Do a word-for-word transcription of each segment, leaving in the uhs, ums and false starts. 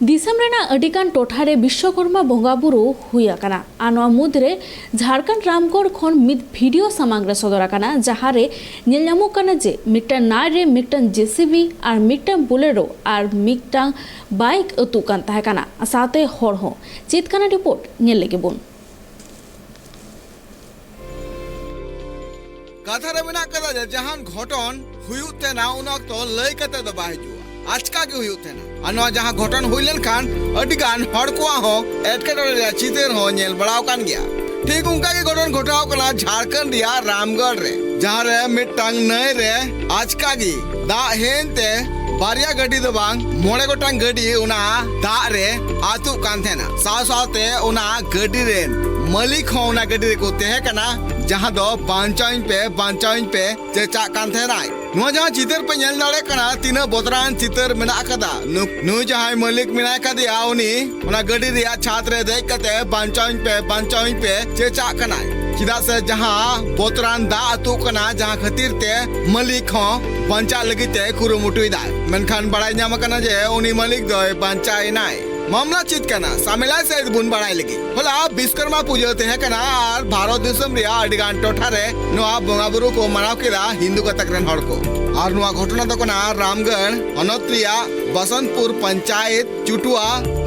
ᱫᱤᱥᱚᱢ ᱨᱮᱱᱟᱜ ᱟᱹᱰᱤᱜᱟᱱ ᱴᱚᱴᱷᱟ ᱨᱮ ᱵᱤᱥᱥᱚᱠᱚᱨᱢᱟ ᱵᱚᱸᱜᱟ ᱵᱩᱨᱩ ᱦᱩᱭ ᱟᱠᱟᱱᱟ᱾ ᱟᱨ ᱱᱚᱣᱟ ᱢᱩᱫᱽᱨᱮ ᱡᱷᱟᱲᱠᱷᱚᱸᱰ ᱨᱟᱢᱜᱚᱲ ᱠᱷᱚᱱ ᱢᱤᱫ ᱵᱷᱤᱰᱤᱭᱳ ᱥᱟᱢᱟᱝ ᱨᱮ ᱥᱚᱫᱚᱨ ᱟᱠᱟᱱᱟ, ᱡᱟᱦᱟᱸ ᱨᱮ ᱧᱮᱞ ᱧᱟᱢᱚᱜ ᱠᱟᱱᱟ ᱡᱮ ᱢᱤᱫᱴᱟᱝ ᱱᱟᱹᱭ ᱨᱮ ᱢᱤᱫᱴᱟᱝ ᱡᱮᱥᱤᱵᱤ ᱟᱨ ᱢᱤᱫᱴᱟᱝ ᱵᱳᱞᱮᱨᱳ ᱟᱨ ᱢᱤᱫᱴᱟᱝ ᱵᱟᱭᱤᱠ ᱟᱹᱛᱩᱜ ᱠᱟᱱ ᱛᱟᱦᱮᱸ ᱠᱟᱱᱟ, ᱥᱟᱶᱛᱮ ᱦᱚᱲ ᱦᱚᱸ᱾ ᱪᱮᱫ ᱠᱟᱱᱟ ᱨᱤᱯᱳᱨᱴ, ᱧᱮᱞ ᱞᱮᱜᱮ ᱵᱚᱱ᱾ ᱠᱟᱛᱷᱟ ᱨᱮ ᱢᱮᱱᱟᱜ ᱠᱟᱫᱟ ᱡᱮ ᱡᱟᱦᱟᱱ ᱜᱷᱚᱴᱚᱱ ᱦᱩᱭᱩᱜ ᱛᱟᱦᱮᱱᱟ, ᱩᱱ ᱚᱠᱛᱚ ᱞᱟᱹᱭ ᱠᱟᱛᱮ ᱫᱚ ᱵᱟᱭ ᱦᱤᱡᱩᱜᱼᱟ, ᱟᱪᱠᱟ ᱜᱮ ᱦᱩᱭᱩᱜ ᱛᱟᱦᱮᱱᱟ᱾ ᱟᱨ ᱱᱚᱣᱟ ᱡᱟᱦᱟᱸ ᱜᱷᱚᱴᱚᱱ ᱦᱩᱭ ᱞᱮᱱᱠᱷᱟᱱ ᱟᱹᱰᱤ ᱜᱟᱱ ᱦᱚᱲ ᱠᱚᱣᱟᱜ ᱦᱚᱸ ᱮᱴᱠᱮᱴᱚᱬᱮ ᱨᱮᱭᱟᱜ ᱪᱤᱛᱟᱹᱨ ᱦᱚᱸ ᱧᱮᱞ ᱵᱟᱲᱟᱣ ᱟᱠᱟᱱ ᱜᱮᱭᱟ᱾ ᱴᱷᱤᱠ ᱚᱱᱠᱟ ᱜᱮ ᱜᱷᱚᱴᱚᱱ ᱜᱷᱚᱴᱟᱣ ᱠᱟᱱᱟ ᱡᱷᱟᱲᱠᱷᱚᱸᱰ ᱨᱮᱭᱟᱜ ᱨᱟᱢᱜᱚᱲ ᱨᱮ, ᱡᱟᱦᱟᱸ ᱨᱮ ᱢᱤᱫᱴᱟᱝ ᱱᱟᱹᱭ ᱨᱮ ᱟᱪᱠᱟ ᱜᱮ ᱫᱟᱜ ᱦᱮᱡ ᱮᱱ ᱛᱮ ᱵᱟᱨᱭᱟ ᱜᱟᱹᱰᱤ ᱫᱚ ᱵᱟᱝ, ᱢᱚᱬᱮ ᱜᱚᱴᱟᱝ ᱜᱟᱹᱰᱤ ᱚᱱᱟ ᱫᱟᱜ ᱨᱮ ᱟᱹᱛᱩᱜ ᱠᱟᱱ ᱛᱟᱦᱮᱱᱟ᱾ ᱥᱟᱶ ᱥᱟᱶᱛᱮ ᱚᱱᱟ ᱜᱟᱹᱰᱤ ᱨᱮᱱ ᱢᱟᱹᱞᱤᱠ ᱦᱚᱸ ᱚᱱᱟ ᱜᱟᱹᱰᱤ ᱨᱮᱠᱚ ᱛᱟᱦᱮᱸ ᱠᱟᱱᱟ, ᱡᱟᱦᱟᱸ ᱫᱚ "ᱵᱟᱧᱪᱟᱣᱤᱧ ᱯᱮ, ᱵᱟᱧᱪᱟᱣᱤᱧ ᱯᱮ" ᱪᱮᱪᱟᱜ ᱠᱟᱱ ᱛᱟᱦᱮᱱᱟᱭ᱾ ᱱᱚᱣᱟ ᱡᱟᱦᱟᱸ ᱪᱤᱛᱟᱹᱨ ᱯᱮ ᱧᱮᱞ ᱫᱟᱲᱮᱭᱟᱜ ᱠᱟᱱᱟ, ᱛᱤᱱᱟᱹᱜ ᱵᱚᱛᱚᱨᱟᱱ ᱪᱤᱛᱟᱹᱨ ᱢᱮᱱᱟᱜ ᱟᱠᱟᱫᱟ᱾ ᱱᱩ-, ᱱᱩᱭ ᱡᱟᱦᱟᱸᱭ ᱢᱟᱹᱞᱤᱠ ᱢᱮᱱᱟᱭ ᱠᱟᱫᱮᱭᱟ, ᱩᱱᱤ ᱚᱱᱟ ᱜᱟᱹᱰᱤ ᱨᱮᱭᱟᱜ ᱪᱷᱟᱫᱽ ᱨᱮ ᱫᱮᱡ ᱠᱟᱛᱮ "ᱵᱟᱧᱪᱟᱣᱤᱧ ᱯᱮ, ᱵᱟᱧᱪᱟᱣᱤᱧ ᱯᱮ" ᱪᱮᱪᱟᱜ ᱠᱟᱱᱟᱭ᱾ ᱪᱮᱫᱟᱜ ᱥᱮ ᱡᱟᱦᱟᱸ ᱵᱚᱛᱚᱨᱟᱱ ᱫᱟᱜ ᱟᱹᱛᱩᱜ ᱠᱟᱱᱟ, ᱡᱟᱦᱟᱸ ᱠᱷᱟᱹᱛᱤᱨ ᱛᱮ ᱢᱟᱹᱞᱤᱠ ᱦᱚᱸ ᱵᱟᱧᱪᱟᱜ ᱞᱟᱹᱜᱤᱫ ᱛᱮ ᱠᱩᱨᱩᱢᱩᱴᱩᱭᱮᱫᱟᱭ, ᱢᱮᱱᱠᱷᱟᱱ ᱵᱟᱲᱟᱭ ᱧᱟᱢ ᱟᱠᱟᱱᱟ ᱡᱮ ᱩᱱᱤ ᱢᱟᱹᱞᱤᱠ ᱫᱚᱭ ᱵᱟᱧᱪᱟᱣ ᱮᱱᱟᱭ᱾ ᱢᱟᱢᱞᱟ ᱪᱮᱫ ᱠᱟᱱᱟ, ᱥᱟᱢᱮᱞᱟᱭ ᱥᱮᱫ ᱵᱚᱱ ᱵᱟᱲᱟᱭ ᱞᱟᱹᱜᱤᱫ᱾ ᱦᱚᱞᱟ ᱵᱤᱥᱠᱚᱨᱢᱟ ᱯᱩᱡᱟᱹ ᱛᱟᱦᱮᱸ ᱠᱟᱱᱟ ᱟᱨ ᱵᱷᱟᱨᱚᱛ ᱫᱤᱥᱚᱢ ᱨᱮᱭᱟᱜ ᱟᱹᱰᱤ ᱜᱟᱱ ᱴᱚᱴᱷᱟ ᱨᱮ ᱱᱚᱣᱟ ᱵᱚᱸᱜᱟ ᱵᱩᱨᱩ ᱠᱚ ᱢᱟᱱᱟᱣ ᱠᱮᱫᱟ ᱦᱤᱱᱫᱩ ᱜᱟᱛᱟᱠ ᱨᱮᱱ ᱦᱚᱲ ᱠᱚ᱾ ᱟᱨ ᱱᱚᱣᱟ ᱜᱷᱚᱴᱚᱱᱟ ᱫᱚ ᱠᱟᱱᱟ ᱨᱟᱢᱜᱚᱲ ᱦᱚᱱᱚᱛ ᱨᱮᱭᱟᱜ ᱵᱟᱥᱚᱱᱛᱯᱩᱨ ᱯᱚᱧᱪᱟᱭᱮᱛ ᱪᱩᱴᱩᱣᱟ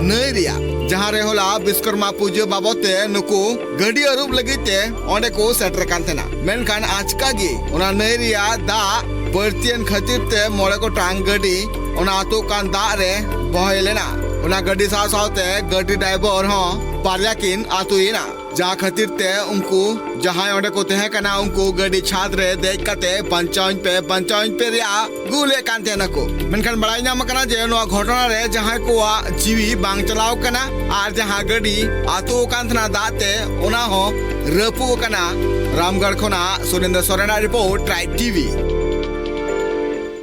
ᱱᱟᱹᱭ ᱨᱮᱭᱟᱜ, ᱡᱟᱦᱟᱸ ᱨᱮ ᱦᱚᱞᱟ ᱵᱤᱥᱠᱚᱨᱢᱟ ᱯᱩᱡᱟᱹ ᱵᱟᱵᱚᱛ ᱛᱮ ᱱᱩᱠᱩ ᱜᱟᱹᱰᱤ ᱟᱹᱨᱩᱵ ᱞᱟᱹᱜᱤᱫ ᱛᱮ ᱚᱸᱰᱮ ᱠᱚ ᱥᱮᱴᱮᱨ ᱠᱟᱱ ᱛᱟᱦᱮᱱᱟ᱾ ᱢᱮᱱᱠᱷᱟᱱ ᱟᱪᱠᱟ ᱜᱮ ᱚᱱᱟ ᱱᱟᱹᱭ ᱨᱮᱭᱟᱜ ᱫᱟᱜ ᱵᱟᱹᱲᱛᱤᱭᱮᱱ ᱠᱷᱟᱹᱛᱤᱨ ᱛᱮ ᱢᱚᱬᱮ ᱜᱚᱴᱟᱝ ᱜᱟᱹᱰᱤ ᱚᱱᱟ ᱟᱹᱛᱩᱜ ᱠᱟᱱ ᱫᱟᱜ ᱨᱮ ᱵᱚᱦᱮᱞ ᱮᱱᱟ᱾ ᱚᱱᱟ ᱜᱟᱹᱰᱤ ᱥᱟᱶ ᱥᱟᱶᱛᱮ ᱜᱟᱹᱰᱤ ᱰᱨᱟᱭᱵᱷᱟᱨ ᱦᱚᱸ ᱵᱟᱨᱭᱟ ᱠᱤᱱ ᱟᱹᱛᱩᱭᱮᱱᱟ, ᱡᱟᱦᱟᱸ ᱠᱷᱟᱹᱛᱤᱨ ᱛᱮ ᱩᱱᱠᱩ ᱡᱟᱦᱟᱸᱭ ᱚᱸᱰᱮ ᱠᱚ ᱛᱟᱦᱮᱸ ᱠᱟᱱᱟ, ᱩᱱᱠᱩ ᱜᱟᱹᱰᱤ ᱪᱷᱟᱫᱽ ᱨᱮ ᱫᱮᱡ ᱠᱟᱛᱮ "ᱵᱟᱧᱪᱟᱣᱤᱧ ᱯᱮ, ᱵᱟᱧᱪᱟᱣᱤᱧ ᱯᱮ" ᱨᱮᱭᱟᱜ ᱜᱩᱞᱮᱫ ᱠᱟᱱ ᱛᱟᱦᱮᱱᱟᱠᱚ᱾ ᱢᱮᱱᱠᱷᱟᱱ ᱵᱟᱲᱟᱭ ᱧᱟᱢ ᱟᱠᱟᱱᱟ ᱡᱮ ᱱᱚᱣᱟ ᱜᱷᱚᱴᱚᱱᱟ ᱨᱮ ᱡᱟᱦᱟᱸᱭ ᱠᱚᱣᱟᱜ ᱡᱤᱣᱤ ᱵᱟᱝ ᱪᱟᱞᱟᱣ ᱠᱟᱱᱟ ᱟᱨ ᱡᱟᱦᱟᱸ ᱜᱟᱹᱰᱤ ᱟᱹᱛᱩ ᱟᱠᱟᱱ ᱛᱟᱦᱮᱱᱟ ᱫᱟᱜ ᱛᱮ, ᱚᱱᱟ ᱦᱚᱸ ᱨᱟᱹᱯᱩᱫ ᱟᱠᱟᱱᱟ᱾ ᱨᱟᱢᱜᱚᱲ ᱠᱷᱚᱱᱟᱜ ᱥᱩᱨᱮᱱᱫᱨᱚ ᱥᱚᱨᱮᱱᱟᱜ ᱨᱤᱯᱳᱨᱴ, ᱴᱨᱟᱭᱤᱵᱽ ᱴᱤᱵᱷᱤ᱾